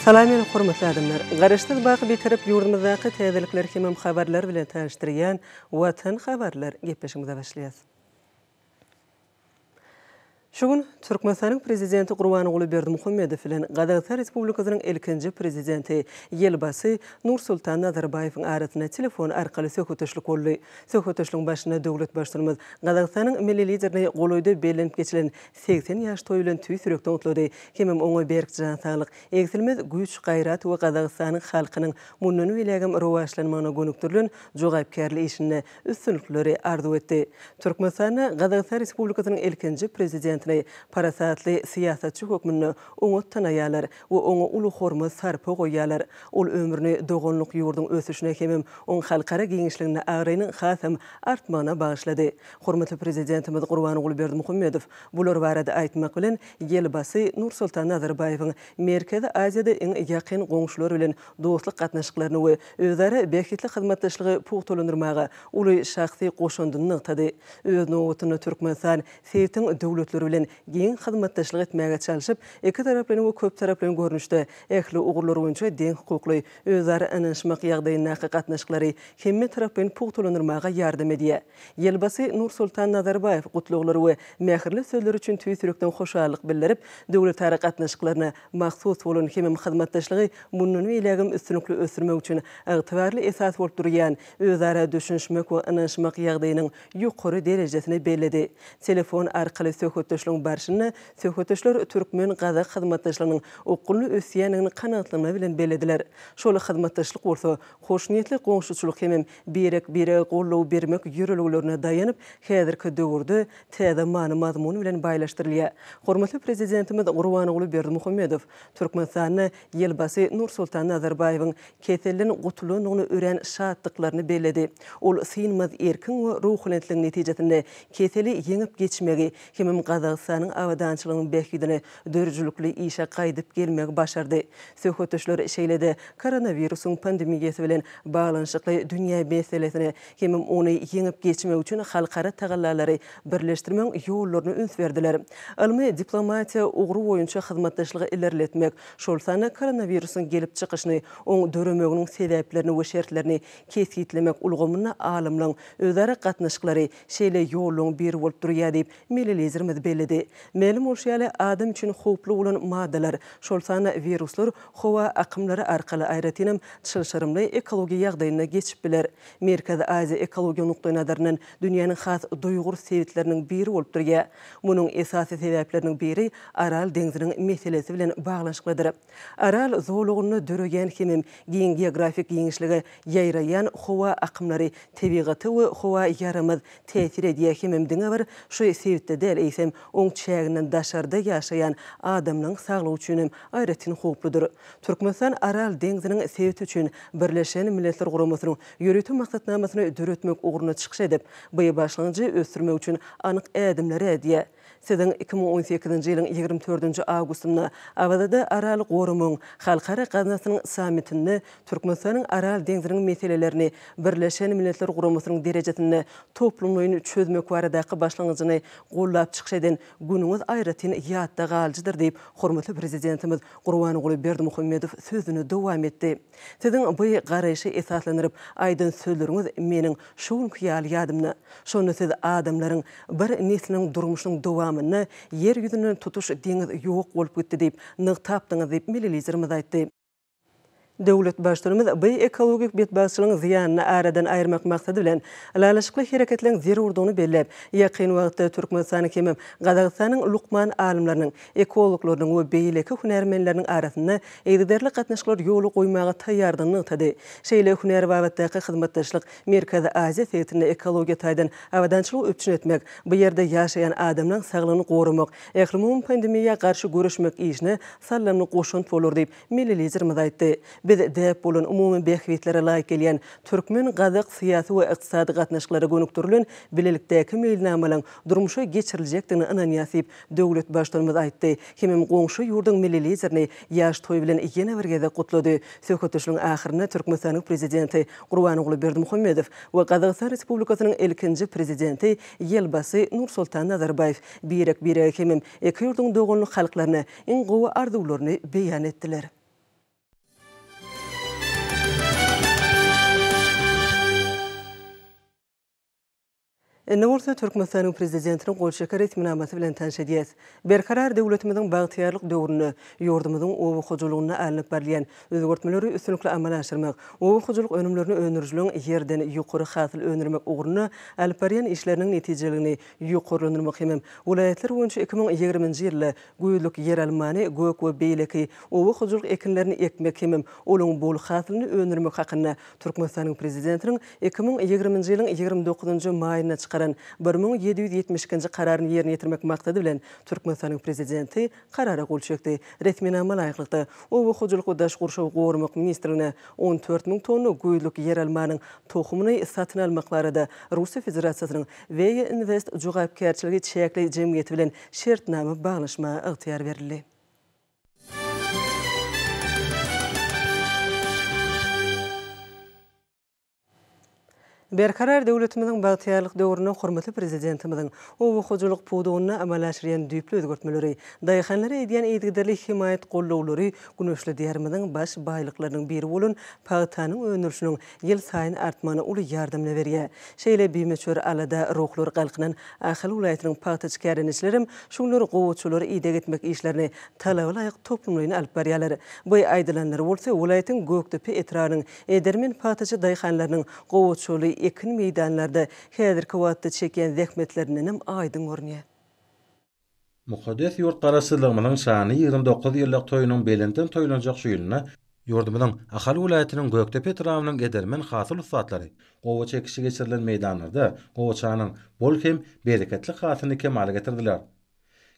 Salam meni hormatly adamlar! Garaşsyz baky Bitarap ýurdumyzdaky täzelikler hemem habarlar bilen tanyşdyrýan Watan habarlar gepleşigimize başlaýas. Şu gün Türkmenistanyň Prezidenti Gurbanguly Berdimuhamedow bilen Gazagystan Respublikasynyň ilkinji Prezidenti, Ýelbasy Nursultan Nazarbaýewiň arasynda telefon arkaly söhbetdeşlik boldy. Söhbetdeşligiň başynda döwlet Baştutanymyz Gazagystanyň milli Liderini golaýda bellenip geçilen 80 ýaş toýy bilen tüýs ýürekden gutlady hemem oňa berk jan saglyk, egsilmez güýç-gaýrat we Gazagystanyň halkynyň mundan beýlägem rowaçlanmagyna gönükdirilen jogapkärli işinde üstünlikleri arzuw etdi. Türkmenistanda Gazagystan Respublikasynyň ilkinji Prezidentini parasatly syýasatçy hökmünde oňat tanaýarlar we oňa uly hormat-sarpa goýýarlar. Ol ömrüni doganlyk ýurduň ösüşine hemem oň halkara giňişliginde abraýynyň hasam artmagyna bagyşlady. Hormatly Prezidentimiz Gurbanguly Berdimuhamedow bular barada aýtmak bilen, Ýelbasy Nursultan Nazarbaýewiň Merkezi Aziýada iň ýakyn goňşular bilen dostluk gatnaşyklaryny we özara bähbitli hyzmatdaşlygy pugtalandyrmaga uly şahsy goşandyny nygtady. Öz nobatynda Türkmenistan sebitiň döwletleri bilen giň hyzmatdaşlyk etmäge çalşyp, ikitaraplaýyn we köptaraplaýyn görnüşde ähli ugurlar boýunça deňhukukly, özara ynanyşmak ýagdaýyndaky gatnaşyklary hemmetaraplaýyn pugtalandyrmaga ýardam edýär. Ýelbasy Nursultan Nazarbaýew gutlaglary we mähirli sözleri üçin tüýs ýürekden hoşallyk bildirip, döwletara gatnaşyklaryna mahsus bolan hemem hyzmatdaşlygy mundan beýlägem üstünlikli ösdürmek üçin ygtybarly esas bolup durýan özara düşünişmek we ynanyşmak ýagdaýynyň ýokary derejesini belledi. Telefon arkaly söhbetdeşligiň barşynda söhbetdeşler türkmen-gazak hyzmatdaşlygynyň okgunly ösýändigini kanagatlanma bilen bellediler. Şol hyzmatdaşlyk bolsa hoşniýetli goňşuçylyk hemem birek-birege goldaw bermek ýörelgelerine daýanyp, häzirki döwürde täze many-mazmun bilen baýlaşdyrylýar. Hormatly Prezidentimiz Gurbanguly Berdimuhamedow Türkmenistanda Ýelbasy Nursultan Nazarbaýewiň keselden gutulandygyna örän şatdyklaryny belledi. Ol synmaz erkiň we ruhubelentligiň netijesinde keseli ýeňip geçmegi hemem Gazagystanyň abadançylygynyň bähbidine döredijilikli işe gaýdyp gelmegi başardy. Söhbetdeşler şeýle-de koronawirusyň pandemiýasy bilen baglanyşykly dünýä meselesine hemem ony ýeňip geçmek üçin halkara tagallalary birleşdirmegiň ýollaryna üns berdiler. Ylmy diplomatiýa ugry boýunça hyzmatdaşlygy ilerletmek, şol sanda koronawirusyň gelip çykyşyny, oň döremeginiň sebäplerini we şertlerini kesgitlemek ulgamynda alymlaryň özara gatnaşyklary şeýle ýollaryň biri bolup durýar diýip, Milli Liderimiz belledi. Mälim bolşy ýaly, adam üçin howply bolan maddalar, şol sanda wiruslar howa akymlary arkaly, aýratynam, çylşyrymly ekologiýa ýagdaýynda geçip biler. Merkezi Aziýa ekologiýa nukdaýnazaryndan dünýäniň has duýgur sebitleriniň biri bolup durýar. Munuň esasy sebäpleriniň biri Aral deňziniň meselesi bilen baglanyşyklydyr. Aral zolagynda döreýän hemem giň geografik giňişlige ýaýraýan howa akymlary tebigata we howa ýaramaz täsir edýär hemem diňe bir şu sebitde däl, eýsem, oň çäginden daşarda ýaşaýan adamlaň saglygy üçinem aýratyn howpludyr. Türkmenistan Aral deňziniň sebiti üçin Birleşen Milletler Guramasynyň ýörite maksatnamasyny döretmek ugrunda çykyş edip, bu başlangyjy ösdürmek üçin anyk ädimleri ädýär. Siziň 2018-nji ýylyň 24-nji awgustynda Awazada Araly goramagyň Halkara gaznasynyň sammitinde Türkmenistanyň Aral deňziniň meselelerini Birleşen Milletler Guramasynyň derejesinde toplumlaýyn çözmek baradaky başlangyjyny goldap çykyş eden günüňiz aýratyn ýatda galyjydyr diýip, hormatly Prezidentimiz Gurbanguly Berdimuhamedow sözüni dowam etdi. Siziň bu garaýşa esaslanyryp aýdan sözleriňiz meniň şu günki ýaly ýadymda. Şonda siz adamlaryň bir nesliniň durmuşynyň dowamynda Ýer ýüzünden tutuş deňiz ýok bolup gitdi diýip nygtapdyňyz diýip, milli Liderimiz aýtdy. Döwlet Baştutanymyz bu ekologik betbagtçylygyň zyýanyny aradan aýyrmak maksady bilen, ylalaşykly hereketleriň zerurdygyny belläp, ýakyn wagtda Türkmenistanyň hemem Gazagystanyň lukman alymlarynyň, ekologlarynyň we beýleki hünärmenleriniň arasynda yzygiderli gatnaşyklary ýola goýmaga taýýardygyny nygtady. Şeýle hünär babatdaky hyzmatdaşlyk Merkezi Aziýa sebitinde ekologiýa taýdan abadançylygy üpjün etmek, bu ýerde ýaşaýan adamlaryň saglygyny goramak, ählumumy pandemiýa garşy göreşmek işine saldamly goşant bolar diýip, milli Liderimiz aýtdy. Biz däp bolan umumy bähbitlere laýyk gelýän türkmen-gazak syýasy we ykdysady gatnaşyklara gönükdirilen bilelikdäki meýilnamalaryň durmuşa geçiriljekdigine ynanýarys diýip, döwlet Baştutanymyz aýtdy hemem goňşy ýurduň milli Liderini ýaş toý bilen ýene bir gezek gutlady. Söhbetdeşligiň ahyrynda Türkmenistanyň Prezidenti Gurbanguly Berdimuhamedow we Gazagystan Respublikasynyň ilkinji Prezidenti Ýelbasy Nursultan Nazarbaýew birek-birege hemem iki ýurduň doganlyk halklaryna iň gowy arzuwlaryny beýan etdiler. Indi bolsa Türkmenistanyň Prezidentiniň gol çeken resminamasy bilen tanyş edýäs. Berkarar döwletimiziň bagtyýarlyk döwründe ýurdumyzyň oba hojalygynda alnyp barylýan özgertmeleri üstünlikli amala aşyrmak, oba hojalyk önümlerini öndürijiligiň ýerden ýokary hasyl öndürmek ugrunda alyp barýan işleriniň netijeligini ýokarlandyrmak hemem welaýatlar boýunça 2020-nji ýylda güýzlük ýeralmany, gök we beýleki oba hojalyk ekinlerini ekmek hemem olaryň bol hasylyny öndürmek hakynda Türkmenistanyň Prezidentiniň 2020-nji ýylyň 29-njy maýynda çykaran 1772-nji Kararyny ýerine ýetirmek maksady bilen, Türkmenistanyň Prezidenti Karara gol çekdi. Resminama laýyklykda, Oba hojalyk we daşky gurşawy goramak ministrligine 14 müň tonna güýzlük ýeralmanyň tohumyny satyn almak barada Russiýa Federasiýasynyň Weýa Invest jogapkärçiligi çäkli jemgyýeti bilen şertnama baglaşmaga ygtyýar berildi. Berkarar döwletimiziň bagtyýarlyk döwründe hormatly Prezidentimiziň oba hojalyk pudagynda amala aşyrýan düýpli özgertmeleri, daýhanlara edýän yzygiderli hemaýat-gollawlary güneşli Diýarymyzyň baş baýlyklarynyň biri bolan pagtanyň öndürilişiniň ýylsaýyn artmagyna uly ýardamyny berýär. Şeýle bimöçber alada ruhlary galkynan Ahal welaýatynyň pagtaçy kärendeçilerem şu günler gowaçalara ideg etmek işlerini talaba laýyk toplumlaýyn alyp barýarlar. Bu aýdylanlar bolsa welaýatyň Gökdepe etrabynyň edermen pagtaçy daýhanlarynyň gowaçaly ekin meýdanlarda häzirki wagtda çekýän zähmetlerindenem aýdyň görünýär. Mukaddes ýurt Garaşsyzlygymyzyň şanly 29 ýyllyk toýunyň belentden toýlanjak şu ýylynda ýurdumyzyň Ahal welaýatynyň Gökdepe etrabynyň edermen hasyl ussatlary gowaça ekişi geçirilen meýdanlarda gowaçanyň bol hem bereketli hasylyny kemala getirdiler.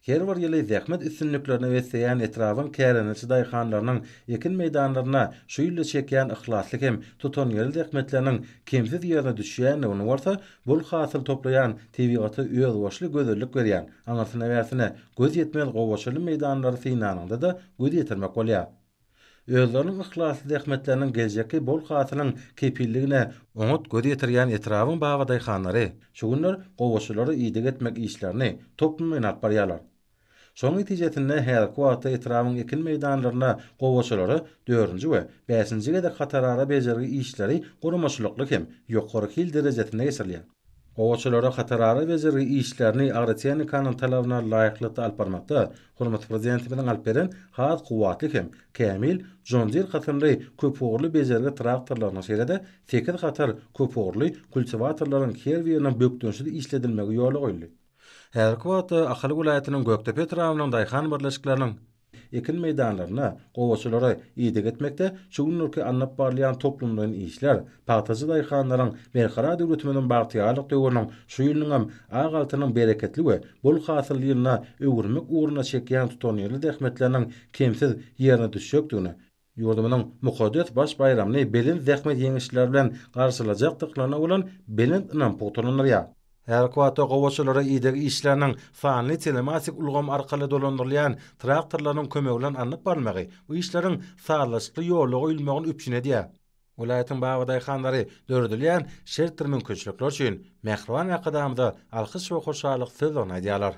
Her bir ýyly zähmet üstünliklerine besleýän etrabyň kärendeçi daýhanlarynyň ekin meýdanlarynda şu ýylda çekýän yhlasly hem tutanýerli zähmetleriniň kemsiz ýerine düşýändigini bolsa bol hasyl toplaýan, tebigata özboluşly gözellik berýän, aňyrsyna-bärsine göz ýetmez gowaçaly meýdanlary synlanyňda-da göz ýetirmek bolýar. Özleriniň yhlasly zähmetleriniň geljekki bol hasylyň kepilligine oňat göz ýetirýän etrabyň babadaýhanlary şu günler gowaçalara ideg etmek işlerini toplumlaýyn alyp barýarlar. Şonuň netijesinde häzirki wagtda etrabyň ekin meýdanlarynda gowaçalara dördünji we bäşinji gezek hatarara bejergi işleri guramaçylykly hem ýokary hil derejesinde geçirilýär. Gowaçalara hatarara bejergi işlerini agrotehnikanyň talabyna laýyklykda alyp barmakda hormatly Prezidentimiziň alyp beren has kuwwatly hem kämil John Deere kysymly köpugurly bejergi traktorlarynyň şeýle-de sekiz hatar köpugurly kultiwatorlaryň her biriniň bökdençsiz işledilmegi ýola goýuldy. Häzirki wagtda Ahal welaýatynyň Gökdepe etrabynyň daýhan birleşikleriniň Ekin meýdanlarynda gowaçalara ideg etmekde şu günlerki alnyp barylýan toplumlaýyn işler pagtaçy daýhanlaryň Berkarar döwletimiziň bagtyýarlyk döwrüniň şu ýylynyňam ak altynyň bereketli we bol hasylly ýylyna öwürmek ugrunda çekýän tutanýerli zähmetleriniň kemsiz ýerine düşjekdigine, ýurdumyzyň mukaddes baş baýramyny belent zähmet ýeňişleri bilen garşylajakdyklaryna bolan belent ynam pugtalandyrýar. Häzirki wagtda gowaçalara ideg işleriniň sanly telematik ulgam arkaly dolandyrylýan traktorlaryň kömegi bilen alnyp barylmagy bu işleriň sazlaşykly ýola goýulmagyny üpjün edýär. Welaýatyň babadaýhanlary döredilýän şertdir mümkinçilikler üçin mähriban Arkadagymyza alkyş we hoşallyk sözlerini aýdýarlar.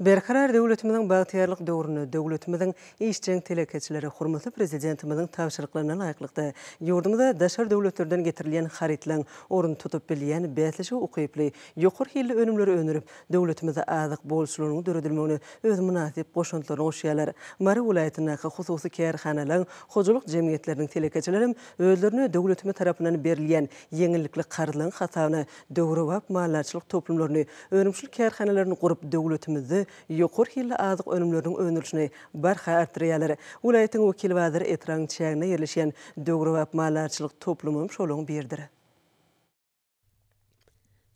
Berkarar döwletimiziň bagtyýarlyk döwründe döwletimiziň işjeň telekeçileri hormatly Prezidentimiziň tabşyryklaryna laýyklykda, ýurdumyza daşary döwletlerden getirilýän harytlaryň ornuny tutup bilýän bäsleşige ukyply, ýokary hilli önümleri öndürip, döwletimizde azyk bolçulygynyň döredilmegine öz mynasyp goşantlaryny goşýarlar. Mary welaýatyndaky hususy kärhanalaryň, hojalyk jemgyýetleriniň telekeçilerem özlerine döwletimiz tarapyndan berilýän ýeňillikli karzlaryň hasabyna döwrebap maldarçylyk toplumlaryny, önümçilik kärhanalaryny gurup, döwletimizde ýokary hilli azyk önümleriniň öndürilişini barha artdyrýarlar. Welaýatyň Wekilbazar etrabynyň çäginde ýerleşýän döwrebap maldarçylyk toplumam şolaryň biridir.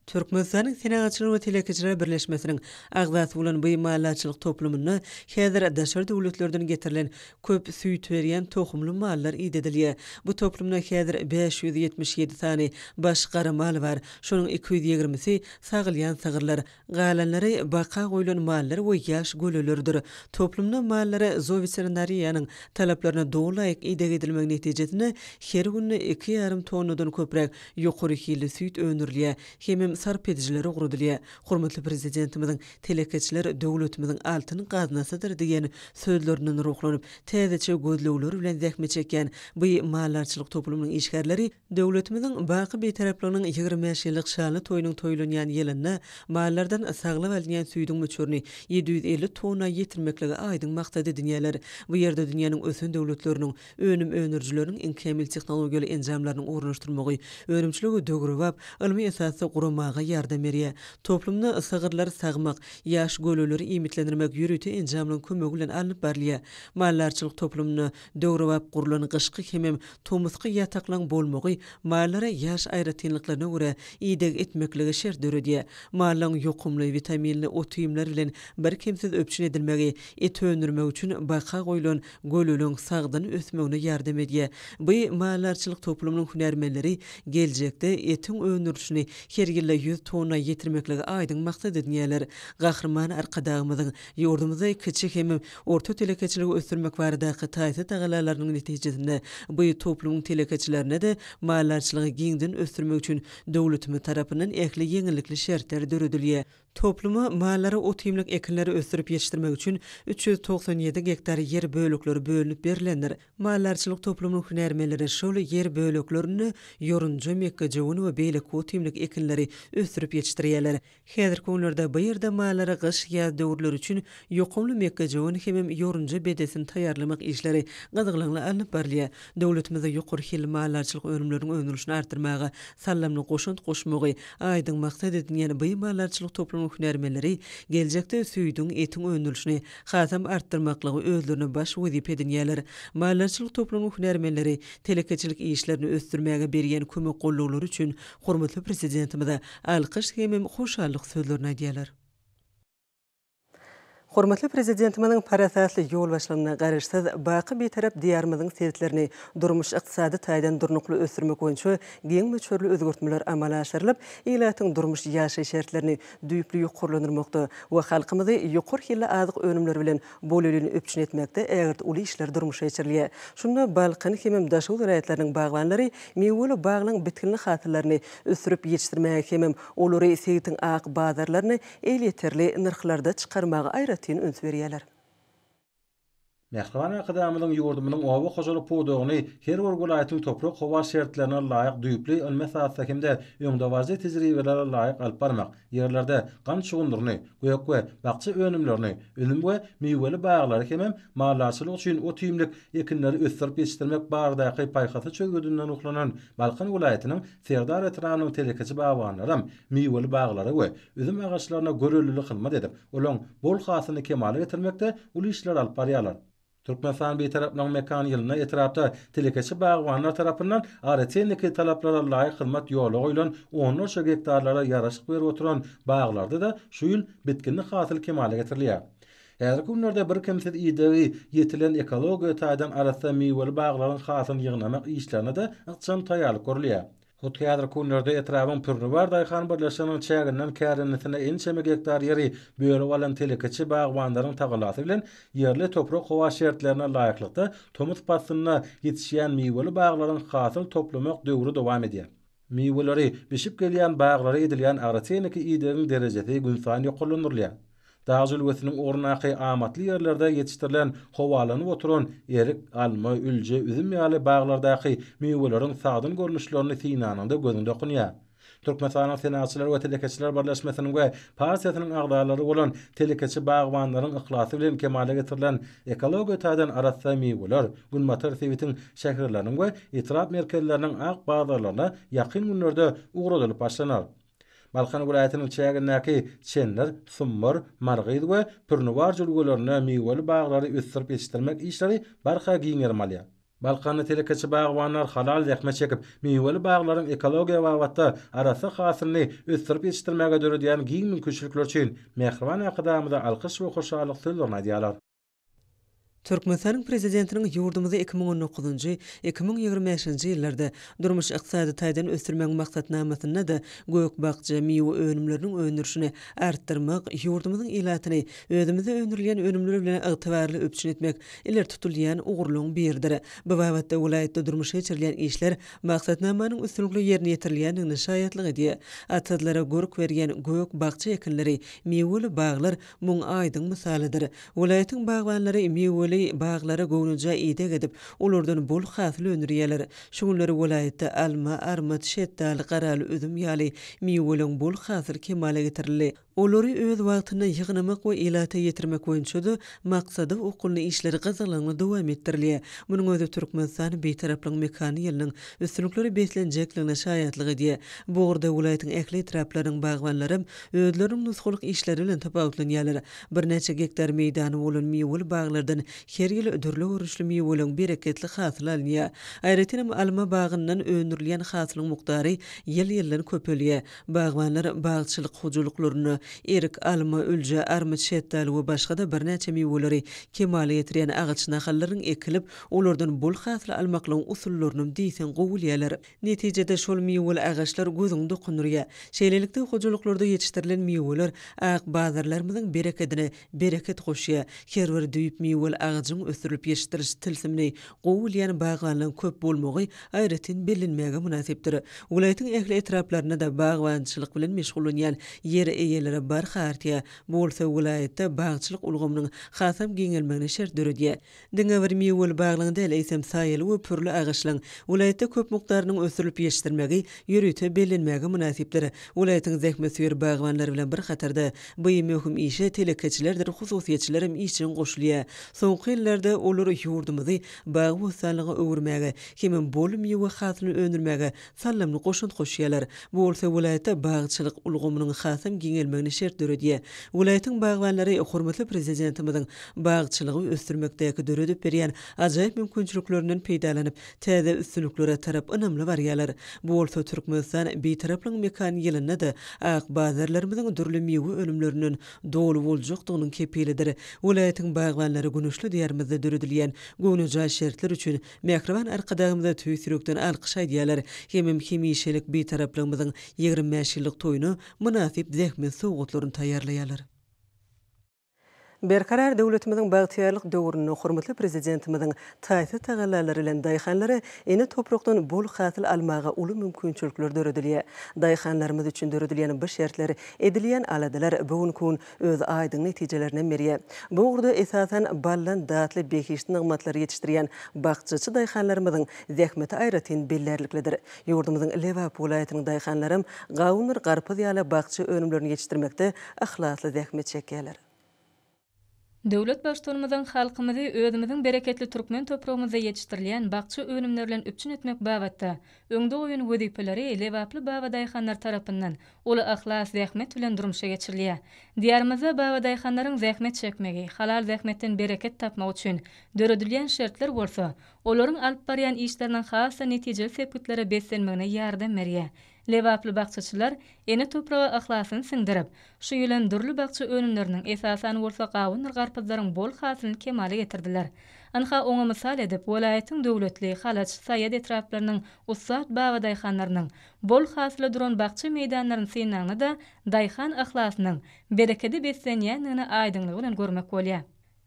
Türkmenistanyň Senagatçylar we telekeçiler birleşmesiniň agzasy bolan bu maldarçylyk toplumynda häzir daşary döwletlerden getirilen köp süýt berýän tohumly mallar idedilýär. Bu toplumda häzir 577 sany baş gara mal bar. Şonuň 220-si sagylýan sygyrlar, galanlary baka goýlan mallar we ýaş gölelerdir. Toplumda mallara zooweterinariýanyň talaplaryna doly laýyk ideg edilmegi netijesinde her günde iki ýarym tonnadan köpräk ýokary hilli süýt öndürilýär. Hemem. sarp edijilere ugradylýar. Hormatly Prezidentimiziň Telekeçiler döwletimiziň altyn gaznasydyr diýen sözlerinden ruhlanyp, täzeçe gözlegler bilen zähmet çekýän bu maldarçylyk toplumynyň işgärleri Döwletimiziň baky Bitaraplygynyň 25 ýyllyk şanly toýunyň toýlanýan ýylynda mallardan saglyp alynýan süýdüň möçberini 750 tonna ýetirmekligi aýdyň maksat edinýärler. Bu ýerde dünýäniň ösen döwletleriniň önüm öndürijileriniň iň kämil tehnologiýaly enjamlarynyň ornaşdyrylmagy önümçiligi döwrebap, ylmy esasda guramaga ýardam berýär. Toplumda sygyrlary sagmak, ýaş göleleri iýmitlendirmek ýörite enjamlaryň kömegi bilen alnyp barylýar. Maldarçylyk toplumynda döwrebap gurlan gyşky hemem tomusky ýataklaryň bolmagy mallara ýaş aýratynlyklaryna görä ideg etmeklige şert döredýär. Mallaryň ýokumly, witaminli ot-iýmler bilen birkemsiz üpjün edilmegi et öndürmek üçin baka goýlan göleliň sagdyn ösmegine ýardam edýär. Bu maldarçylyk toplumynyň hünärmenleri geljekde etiň öndürilişini her ýylda 100 tonna ýetirmekligi aýdyň maksat edinýärler. Gahryman Arkadagymyzyň ýurdumyzda kiçi hem orta telekeçiligi ösdürmek baradaky taýsyz tagallalarynyň netijesinde bu toplumyň telekeçilerine-de maldarçylygy giňden ösdürmek üçin döwletimiz tarapyndan ähli ýeňillikli şertler döredilýär. Topluma mallary ot-iýmlik ekinleri ösdürip ýetişdirmek üçin 397 gektar ýer bölekleri bölünip berlendir. Maldarçylyk toplumynyň hünärmenleri şol ýer böleklerinde ýorunja, mekgejöwen we beýleki ot-iýmlik ekinleri ösdürip ýetişdirýärler. Häzirki günlerde bu ýerde mallara gyş-ýaz döwürleri üçin ýokumly mekgejöwen hemem ýorunja bedesini taýýarlamak işleri gyzgalaňly alnyp barylýar. Döwletimizde ýokary hilli maldarçylyk önümleriniň öndürilişini artdyrmaga saldamly goşant goşmagy aýdyň maksat edinýän bu maldarçylyk toplumynyň hünärmenleri geljekde süýdüň, etiň öndürilişini hasam artdyrmaklygy özlerine baş wezipe edinýärler. Maldarçylyk toplumynyň hünärmenleri telekeçilik işlerini ösdürmäge berýän kömek-gollawlary üçin hormatly Prezidentimize alkyş hemem hoşallyk sözlerini aýdýarlar. Hormatly Prezidentimiziň parasatly ýolbaşçylygynda Garaşsyz, baky Bitarap Diýarymyzyň sebitlerini durmuş-ykdysady taýdan durnukly ösdürmek boýunça giň möçberli özgertmeler amala aşyrylyp, ilatyň durmuş-ýaşaýyş şertlerini düýpli ýokarlandyrmakda we halkymyzy ýokary hilli azyk önümleri bilen bolelin üpjün etmekde ägirt uly işler durmuşa geçirilýär. Şunda Balkan hemem Daşoguz welaýatlarynyň bagbanlary miweli baglaryň bitginli hasyllaryny ösdürip ýetişdirmäge hemem olary sebitiň ak bazarlaryna elýeterli nyrhlarda çykarmaga aýratyn üns berýärler. Mähriban Arkadagymyzyň ýurdumyzyň oba hojalyk pudagyny her bir welaýatyň toprak-howa şertlerine laýyk düýpli ylmy esasda hem-de öňdebaryjy tejribelere laýyk alyp barmak, ýerlerde gant şugundyryny, gök we bakja önümlerini, üzüm we miweli baglary hemem maldarçylyk üçin ot-iýmlik ekinleri ösdürip ýetişdirmek baradaky paýhasly çözgüdinden ruhlanan Balkan welaýatynyň Serdar etrabynyň telekeçi bagbanlaram miweli baglara we üzüm agaçlaryna görellili hyzmat edip, olaň bol hasylyny kemala getirmekde uly işleri alyp barýarlar. Türkmenistan Bitaraplygyň mekany ýylynda etrapda telekeçi bagbanlar tarapyndan agrotehniki talaplara laýyk hyzmat ýola goýlan onlarça gektarlara ýaraşyk berip oturan baglarda-da şu ýyl bitginli hasyl kemala getirilýär. Häzirki günlerde birkemsiz idegi ýetilen ekologiýa taýdan arassa miweli baglaryň hasylyny ýygnamak işlerine-de ykjam taýýarlyk görülýär. Hut häzirki günlerde etrabyň Pürnübar daýhan birleşiginiň çäginden kärendesine ençeme gektar ýeri bölüp alan telekeçi bagbanlaryň tagallasy bilen ýerli toprak-howa şertlerine laýyklykda tomus paslynda ýetişýän miweli baglaryň hasyl toplamak döwri dowam edýär. Miweleri bişip gelýän baglara edilýän agrotehniki idegiň derejesi günsaýyn ýokarlandyrylýar. Dag jülgesiniň ugrundaky amatly ýerlerde ýetişdirilen howalanyp oturan erik, alma, ülje, üzüm ýaly baglardaky miweleriň sagdyn görnüşlerini synanyňda gözüň dokunýar. Türkmenistanyň Senagatçylar we telekeçiler birleşmesiniň we partiýasynyň agzalary bolan telekeçi bagbanlaryň yhlasy bilen kemala getirilen ekologiýa taýdan arassa miweler günbatar sebitiň şäherleriniň we etrap merkezleriniň ak bazarlaryna ýakyn günlerde ugradylyp başlanar. Balkan welaýatynyň çägindäki Çendir, Sumbar, Margyz we Pürnüwar jülgelerinde miweli baglary ösdürip ýetişdirmek işleri barha giň gerim alýar. Balkanly telekeçi bagbanlar halal zähmet çekip, miweli baglaryň ekologiýa babatda arassa hasylyny ösdürip ýetişdirmäge döredýän giň mümkinçilikleri üçin mähriban Arkadagymyza alkyş we hoşallyk sözlerini aýdýarlar. Türkmenistanyň Prezidentiniň ýurdumyzy 2019-njy, 2025-nji ýyllarda durmuş-ykdysady taýdan ösdürmegiň maksatnamasynda-da gök-bakja, miwe önümleriniň öndürilişini artdyrmak, ýurdumyzyň ilatyny özümizde öndürilýän önümler bilen ygtybarly üpjün etmek ileri tutulýan ugurlaryň biridir. Bu babatda welaýatda durmuşa geçirilýän işler maksatnamanyň üstünlikli ýerine ýetirilýändigine şaýatlyk edýär. Atyzlara görk berýän gök-bakja ekinleri, miweli baglar muň aýdyň mysalydyr. Welaýatyň bagbanlary miweli baglara göwnejaý ideg edip, olardan bol hasyl öndürýärler. Şu günler welaýatda alma, armyt, şetdaly, garaly üzüm ýaly miweleriň bol hasyly kemala getirildi. Olary öz wagtynda ýygnamak we ilata ýetirmek boýunça-da maksada okgunly işler gyzgalaňly dowam etdirilýär. Munuň özi Türkmenistan Bitaraplygyň mekany ýylynyň üstünliklere beslenjekligine şaýatlyk edýär. Bu ugurda welaýatyň ähli etraplarynyň bagbanlaram özleriniň nusgalyk işleri bilen tapawutlanýarlar. Birnäçe gektar meýdany bolan miweli baglardan her ýyl dürli görnüşli miweleriň bereketli hasyly alynýar. Aýratynam alma bagyndan öndürilýän hasylyň mukdary ýyl-ýyldan köpelýär. Bagbanlar bagçylyk hojalyklarynda erik, alma, ülje, armyt, şetdaly we başga-da birnäçe miweleri kemala getirýän agaç nahallarynyň ekilip, olardan bol hasyl almaklygyň usullarynam diýseň gowy bilýärler. Netijede, şol miweli agaçlar gözüňi dokundyrýar. Şeýlelikde, hojalyklarda ýetişdirilen miweler ak bazarlarymyzyň berekedine bereket goşýar. Her bir düýp miweli agajyň ösdürilip ýetişdiriliş tilsimini gowy bilýän bagbanlaryň köp bolmagy aýratyn bellenmäge mynasypdyr. Welaýatyň ähli etraplarynda-da bagbançylyk bilen meşgullanýan ýer eýeleri barha artýar. Bu bolsa welaýatda bagçylyk ulgamynyň hasam giňelmegine şert döredýär. Diňe bir miweli baglaryň däl, eýsem, saýaly we pürli agaçlaryň welaýatda köp mukdarynyň ösdürilip ýetişdirilmegi ýörite bellenmäge mynasypdyr. Welaýatyň zähmetsöýer bagbanlary bilen bir hatarda, bu möhüm işe telekeçilerdir hususyýetçilerem işjeň goşulýar. Soňky ýyllarda olar ýurdumyzy bagy-bossanlyga öwürmäge hemem bol miwe hasylyny öndürmäge saldamly goşant goşýarlar. Bu bolsa welaýatda bagçylyk ulgamynyň hasam giňelmegine şert döredýär. Welaýatyň bagbanlary hormatly Prezidentimiziň bagçylygy ösdürmekdäki döredip berýän ajaýyp mümkinçiliklerinden peýdalanyp, täze üstünliklere tarap ynamly barýarlar. Bu bolsa Türkmenistan Bitaraplygyň mekany ýylynda-da ak bazarlarymyzyň dürli miwe önümlerinden doly boljakdygynyň kepilidir. Welaýatyň bagbanlary güneşli Diýarymyzda döredilýän göwnejaý şertler üçin mähriban Arkadagymyza tüýs ýürekden alkyş aýdýarlar hemem hemişelik Bitaraplygymyzyň 25 ýyllyk toýuna mynasyp zähmet sowgatlaryny taýýarlaýarlar. Berkarar döwletimiziň bagtyýarlyk döwründe hormatly Prezidentimiziň taýsyz tagallalary bilen daýhanlara ene toprakdan bol hasyl almaga uly mümkinçilikler döredilýär. Daýhanlarymyz üçin döredilýän bu şertler, edilýän aladalar bu günki gün öz aýdyň netijelerinem berýär. Bu ugurda esasan baldan datly behişdi nygmatlary ýetişdirýän bakjaçy daýhanlarymyzyň zähmeti aýratyn bellärliklidir. Ýurdumyzyň Lebap welaýatynyň daýhanlaram gawundyr garpyz ýaly bakja önümlerini ýetişdirmekde yhlasly zähmet çekýärler. Döwlet Baştutanymyzyň halkymyzy özümiziň bereketli türkmen topragymyzda ýetişdirilýän bakja önümleri bilen üpjün etmek babatda öňde goýan wezipeleri lebaply babadaýhanlar tarapyndan uly yhlas, zähmet bilen durmuşa geçirilýär. Diýarymyzda babadaýhanlaryň zähmet çekmegi, halal zähmetden bereket tapmagy üçin döredilýän şertler bolsa, olaryň alyp barýan işleriniň has-da netijeli sepgitlere beslenmegine ýardam berýär. Lebaply bakjaçylar ene topraga yhlasyny siňdirip, şu ýylam dürli bakja önümleriniň, esasan bolsa gawundyr garpyzlaryň bol hasylyny kemala getirdiler. Ynha, oňa mysal edip, welaýatyň Döwletli, Halaç, Saýat etraplarynyň ussat babadaýhanlarynyň bol hasyla duran bakja meýdanlaryny synlanda-da daýhan yhlasynyň berekede beslenýändigini aýdyňlygy bilen görmek bolýar.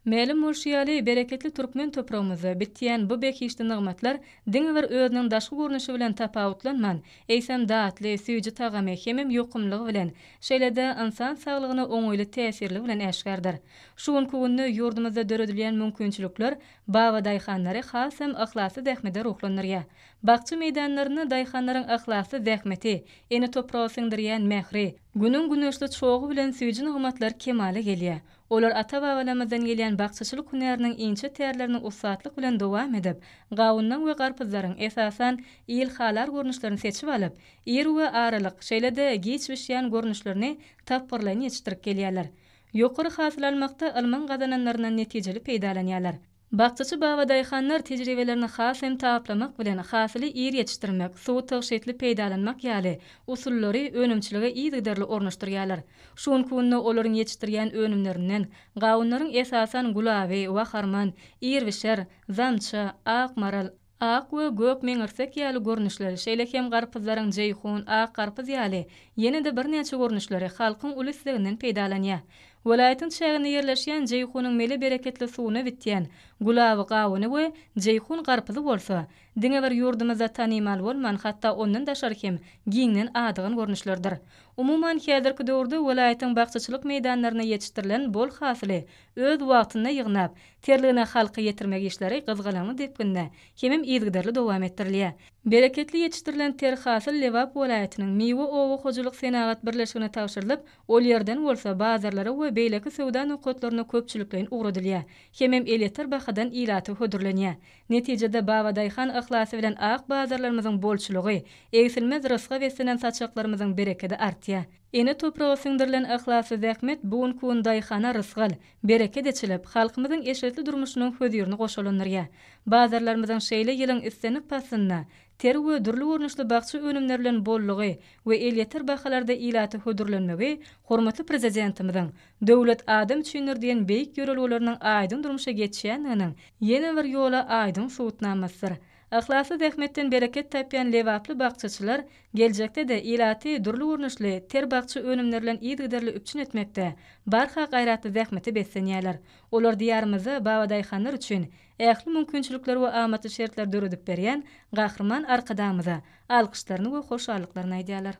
Mälim bolşy ýaly, bereketli türkmen topragymyzda bitýän bu behişdi nygmatlar diňe bir özüniň daşky görnüşi bilen tapawutlanman, eýsem, datly, süýji tagamy hemem ýokumlylygy bilen, şeýle-de ynsan saglygyna oňaýly täsirligi bilen äşgärdir. Şu günki günde ýurdumyzda döredilýän mümkinçilikler babadaýhanlary hasam yhlasly zähmete ruhlandyrýar. Bakja meýdanlarynda daýhanlaryň yhlasly zähmeti, ene topraga siňdirýän mähri, Günüň güneşli çogy bilen süýji nygmatlar kemala gelýär. Olar ata-babalarymyzdan gelýän bakjaçylyk hünäriniň inçe tärlerini ussatlyk bilen dowam edip, gawunlaryň we garpyzlaryň, esasan, ilhalar görnüşlerini seçip alyp, ir we aralyk, şeýle-de giç bişýän görnüşlerini tapgyrlaýyn ýetişdirip gelýärler. Ýokary hasyl almakda ylmyň gazananlaryndan netijeli peýdalanýarlar. Bakjaçy babadaýhanlar tejribelerini has hem taplamak bilen, hasyly ir ýetişdirmek, suwy tygşytly peýdalanmak ýaly usullary önümçilige yzygiderli ornaşdyrýarlar. Şu günki günde olaryň ýetişdirýän önümlerinden gawunlaryň esasan gülaby, waharman, irbişer, zamça, ak maral, ak we gök meňirsek ýaly görnüşleri, şeýle hem garpyzlaryň jeýhun, ak garpyz ýaly ýene-de birnäçe görnüşleri halkyň uly isleginden peýdalanýar. Welaýatyň çäginde ýerleşýän Jeýhunyň mele bereketli suwuna bitýän gülaby gawuny we jeýhun garpyzy bolsa, diňe bir ýurdumyzda tanymal bolman, hatda ondan daşary hem giňden adygan görnüşlerdir. Umuman, häzirki döwürde welaýatyň bakjaçylyk meýdanlarynda ýetişdirilen bol hasyly öz wagtynda ýygnap, terligine halka ýetirmek işleri gyzgalaňly depginde hemem yzygiderli dowam etdirilýär. Bereketli ýetişdirilen ter hasyl Lebap welaýatynyň Miwe oba hojalyk senagat birleşigine tabşyrylyp, ol ýerden bolsa bazarlara we beýleki söwda nokatlaryna köpçülikleýin ugradylýar hemem elýeter bahadan ilata hödürlenýär. Netijede babadaýhan yhlasy bilen ak bazarlarymyzyň bolçulygy, egsilmez rysga beslenen saçaklarymyzyň berekedi artýar. Ene topraga siňdirilen yhlasly zähmet bu günki gün daýhana rysgal, bereket eçilip, halkymyzyň eşretli durmuşynyň hözirini goşalandyrýar. Bazarlarymyzyň şeýle ýylyň islendik paslynda ter we dürli görnüşli bakja önümleri bilen bollugy we elýeter bahalarda ilata hödürlenmegi hormatly Prezidentimiziň Döwlet adam üçindir diýen beýik ýörelgeleriniň aýdyň durmuşa geçýändiginiň ýene bir ýola aýdyň subutnamasydyr. Yhlasly zähmetden bereket tapýan lebaply bakjaçylar geljekde-de ilaty dürli görnüşli ter bakja önümleri bilen yzygiderli üpjün etmekde barha gaýratly zähmete beslenýärler. Olar Diýarymyzda babadaýhanlar üçin ähli mümkinçilikleri we amatly şertleri döredip berýän Gahryman Arkadagymyza alkyşlaryny we hoşallyklaryny aýdýarlar.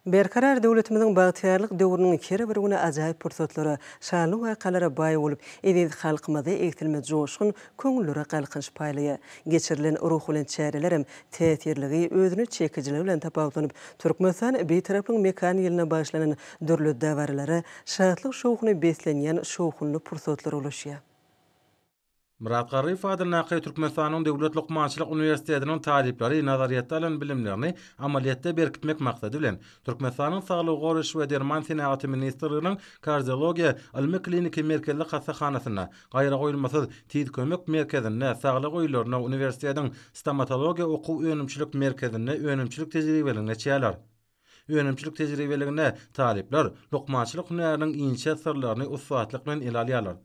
Berkarar döwletimiziň bagtyýarlyk döwrüniň her bir güni ajaýyp pursatlara, şanly wakalara baý bolup, eziz halkymyza egsilmez joşgun, köňüllere galkynyş paýlaýar. Geçirilen ruhubelent çärelerem täsirligi, özüne çekijiligi bilen tapawutlanyp, Türkmenistan Bitaraplygyň mekany ýylyna bagyşlanan dürli dabaralara, şatlyk-şowhuna beslenýän şowhunly pursatlara ulaşýar. Myrat Garryýew adyndaky Türkmenistanyň Döwlet lukmançylyk uniwersitetiniň talyplary nazaryýetde alan bilimlerini amalyýetde berkitmek maksady bilen, Türkmenistanyň Saglygy goraýyş we derman senagaty ministrliginiň Kardiologiýa ylmy-kliniki merkezli hassahanasynda, Gaýragoýulmasyz tiz kömek merkezinde, saglyk öýlerinde, uniwersitetiň Stomatologiýa okuw-önümçilik merkezinde önümçilik tejribeligini geçýärler. Önümçilik tejribeliginde talyplar lukmançylyk hünäriniň inçe syrlaryny ussatlyk bilen ele alýarlar.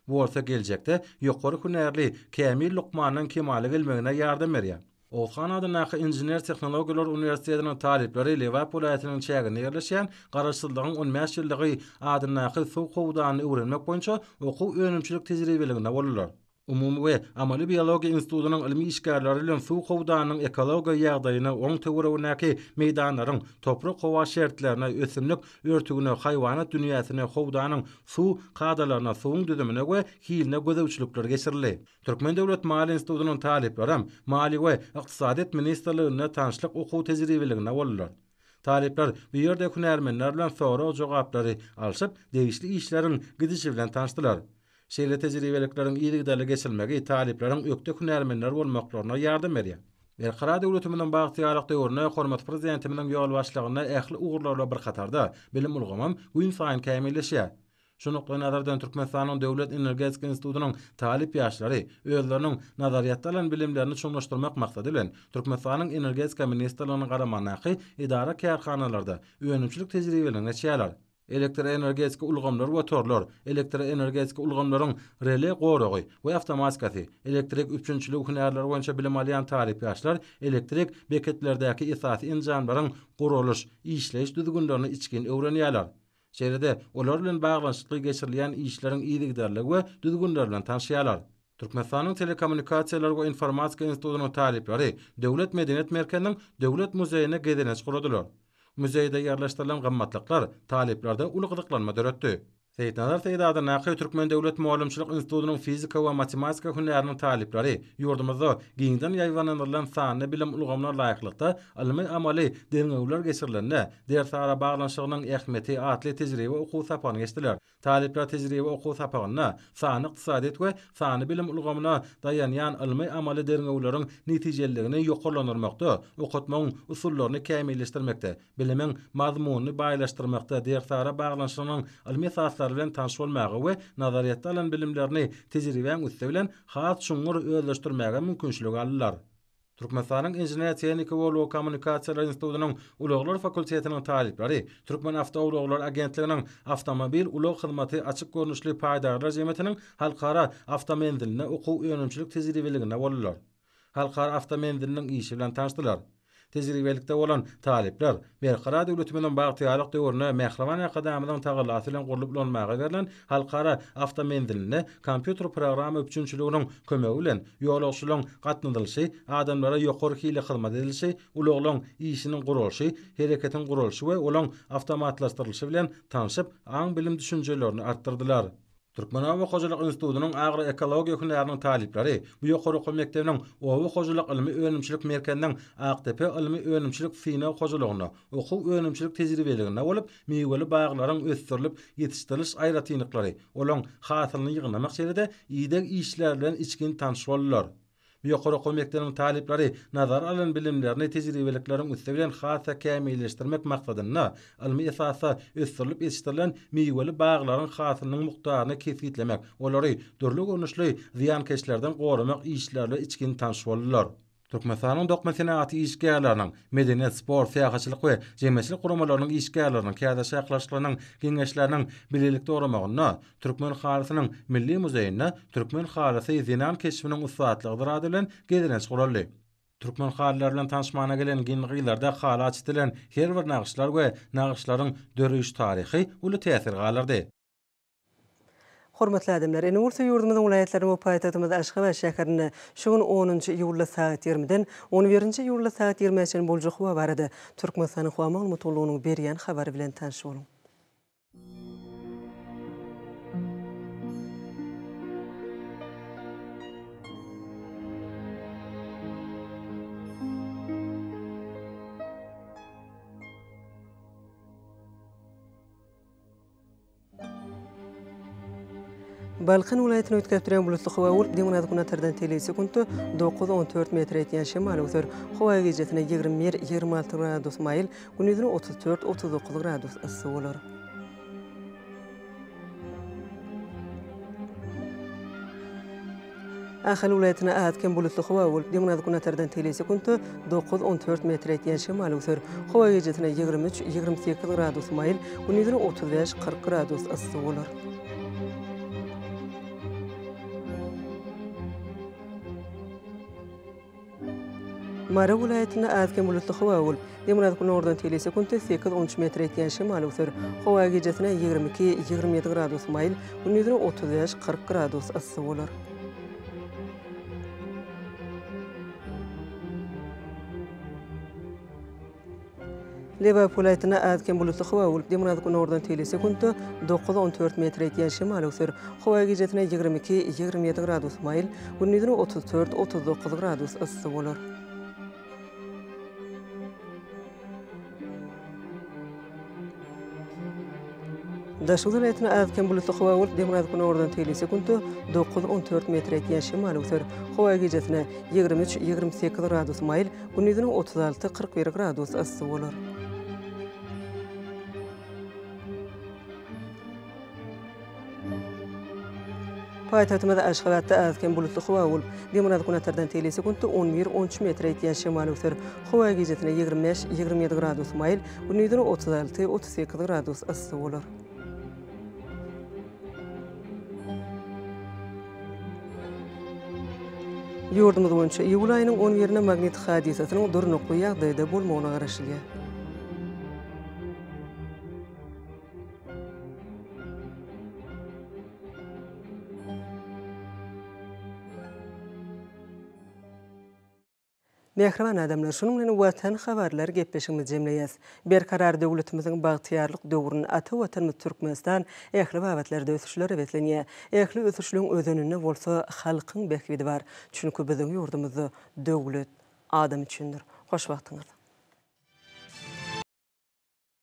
Bu bolsa geljekde ýokary hünärli, kämil lukmanyň kemala gelmegine ýardam berýär. Oguzhan adyndaky Inžener-tehnologiýalar uniwersitetiniň talyplary Lebap welaýatynyň çäginde ýerleşýän Garaşsyzlygyň on bäş ýyllygy adyndaky suw howdanyny öwrenmek boýunça okuw-önümçilik tejribeliginde boldular. Umumy we amaly biologiýa institutynyň ylmy işgärleri bilen suw howdanynyň ekologiýa ýagdaýyna, oň töweregindäki meýdanlaryň toprak-howa şertlerine, ösümlik örtügine, haýwanat dünýäsine, howdanyň suw kadalaryna, suwuň düzümine we hiline gözegçilikler geçirildi. Türkmen döwlet maliýe institutynyň talyplaram Maliýe we ykdysadyýet ministrliginde tanyşlyk okuw tejribeliginde boldular. Talyplar bu ýerde hünärmenler bilen sorag-jogaplary alşyp, degişli işleriň gidişi bilen tanyşdylar. Şeýle tejribelikleriň yzygiderli geçirilmegi talyplaryň ökde hünärmenler bolmaklaryna ýardam berýär. Berkarar döwletimiziň bagtyýarlyk döwründe hormatly Prezidentimiziň ýolbaşçylygynda ähli ugurlar bilen bir hatarda bilim ulgamam günsaýyn kämilleşýär. Şu nukdaýnazardan Türkmenistanyň Döwlet energetika institutynyň talyp ýaşlary özleriniň nazaryýetde alan bilimlerini çuňlaşdyrmak maksady bilen, Türkmenistanyň Energetika ministrliginiň garamagyndaky edara-kärhanalarda önümçilik tejribeligini geçýärler. Elektroenergetika ulgamlar we torlar, elektroenergetika ulgamlaryň rele goragy we awtomatikasy, elektrik üpjünçiligi hünärleri boýunça bilim alýan talyp ýaşlar elektrik beketlerdäki esasy enjamlaryň guralyş, işleýiş düzgünlerini içgin öwrenýärler. Şeýle-de, olar bilen baglanyşykly geçirilýän işleriň yzygiderligi we düzgünleri bilen tanyşýarlar. Türkmenistanyň Telekommunikasiýalar we informatika institutynyň talyplary Döwlet medeniýet merkeziniň Döwlet muzeýine gezelenç guradylar. Muzeýde ýerleşdirilen gymmatlyklar talyplarda uly gyzyklanma döretdi. Seýitnazar Seýit adyndaky Türkmen döwlet mugallymçylyk institutynyň fizika we matematika hünäriniň talyplary ýurdumyzda giňden ýaýbaňlandyrylan sanly bilim ulgamyna laýyklykda ylmy-amaly derňewler geçirilende dersara baglanyşygynyň ähmiýeti atly tejribe okuw sapagyny geçdiler. Talyplar tejribe okuw sapagynda sanly ykdysadyýet we sanly bilim ulgamyna daýanýan ylmy-amaly derňewleriň netijeliligini ýokarlandyrmakda, okatmagyň usullaryny kämilleşdirmekde, bilimiň mazmunyny baýlaşdyrmakda dersara baglanyşygynyň ylmy esaslaryny. esaslary bilen tanyş bolmaga we nazaryýetde alan bilimlerini tejribäň üsti bilen has çuňňur özleşdirmäge mümkinçilik aldylar. Türkmenistanyň Inžener-tehniki we ulag kommunikasiýalary institutynyň Ulaglar fakultetiniň talyplary Türkmenawtoulaglary agentliginiň Awtomobil ulag hyzmaty açyk görnüşli paýdarlar jemgyýetiniň Halkara awtomenzilinde okuw-önümçilik tejribeliginde boldular. Halkara awtomenziliniň işi bilen tanyşdylar. Tejribelikde bolan talyplar Berkarar döwletimiziň bagtyýarlyk döwründe mähriban Arkadagymyzyň tagallasy bilen gurlup ulanmaga berlen Halkara awtomenzilinde kompýuter programma üpjünçiliginiň kömegi bilen ýolagçylaryň gatnadylyşy, adamlara ýokary hilli hyzmat edilişi, ulaglaryň işiniň guralyşy, hereketiň guralyşy we olaryň awtomatlaşdyrylyşy bilen tanşyp, aň-bilim düşünjelerini artdyrdylar. Türkmen oba hojalyk institutynyň agroekologiýa hünäriniň talyplary bu ýokary okuw mekdebiniň Oba hojalyk ylmy-önümçilik merkeziniň Akdepe ylmy-önümçilik synag hojalygynda okuw-önümçilik tejribeliginde bolup, miweli baglaryň ösdürilip ýetişdiriliş aýratynlyklary, olaryň hasylyny ýygnamak şeýle-de ideg işleri bilen içgin tanyş boldular. Bu ýokary okuw mekdebiniň talyplary nazara alan bilimlerini tejribelikleriň üsti bilen has-da kämilleşdirmek maksadynda, ylmy esasda ösdürilip ýetişdirilen miweli baglaryň hasylynyň mukdaryny kesgitlemek, olary dürli görnüşli zyýankeşlerden goramak işleri bilen içgin tanyş boldular. Türkmenistanyň dokma senagaty işgärleriniň, medeniýet, sport, syýahatçylyk we jemgyýetçilik guramalarynyň işgärleriniň kärdeş arkalaşyklarynyň Geňeşleriniň bilelikde guramagynda Türkmen halysynyň milli muzeýinde Türkmen halysy zenan keşbiniň ussatlygydyr ady bilen gezelenç guraldy. Türkmen halylary bilen tanyşmana gelen gelin-gyzlarda hala çitilen her bir nagyşlar we nagyşlaryň döreýiş taryhy uly täsir galdyrdy. Hormatly adamlar, indi bolsa ýurdumyzyň welaýatlarynda we paýtagtymyz Aşgabat şäherinde şu gün onunjy iýulda sagat ýigrimiden on birinji iýulda sagat ýigrimä çenli boljak howa barada Türkmenistanyň Howa maglumat gullugynyň berýän habary bilen tanyş boluň. Balkan welaýatyny üýtgäp durýan bulutly howa bolup, demirgazyk-günortadan telim sekuntda dokuz-on dört metre ýetýän şemal öwser. Howa gijesine 21, 26 gradus maýyl, gündizine 34, 39 gradus yssy bolar. Ahal welaýatynda az-kem bulutly howa bolup, demirgazyk-günortadan telim sekuntda dokuz-on dört metre ýetýän şemal öwser. Howa gijesine 23, 28 gradus maýyl, gündizine 35, 40 gradus yssy bolar. Mary welaýatynda az-kem bulutly howa bolup, demirgazyk-günordan telim sekuntda sekiz-on üç metre ýetýän şemal öwser. Howa gijesine 22, 27 gradus maýyl, gündizine 35, 40 gradus yssy bolar. Lebap welaýatynda az-kem bulutly howa bolup, demirgazyk-günordan telim sekuntda dokuz-on dört metre ýetýän şemal öwser. Howa gijesine 22, 27 gradus maýyl, gündizine 34, 39 gradus yssy bolar. Daşoguz welaýatynda az-kem bulutly howa bolup, demirgazyk-günordan telim sekuntda dokuz-on dört metre ýetýän şemal öwser. Howa gijesine 23, 28 gradus maýyl, gündizine 36, 41 gradus yssy bolar. Paýtagtymyz Aşgabatda az-kem bulutly howa bolup, demirgazyk-günortadan telim sekuntda on bir, on üç metre ýetýän şemal öwser. Howa gijesine 25, 27 gradus maýyl, gündizine 36, 38 gradus yssy bolar. Ýurdumyz boýunça iýul aýynyň on birinde magnit hadysasynyň durnukly ýagdaýda bolmagyna garaşylýar. Mähriban adamlar, şunuň bilen Watan habarlar gepleşigimizi jemleýäs. Berkarar döwletimiziň bagtyýarlyk döwründe ata Watanymyz Türkmenistan ähli babatlarda ösüşlere beslenýär. Ähli ösüşleň özeninde bolsa halkyň bähbidi bar. Çünki biziň ýurdumyzda döwlet adam üçindir. Hoş wagtyňyz!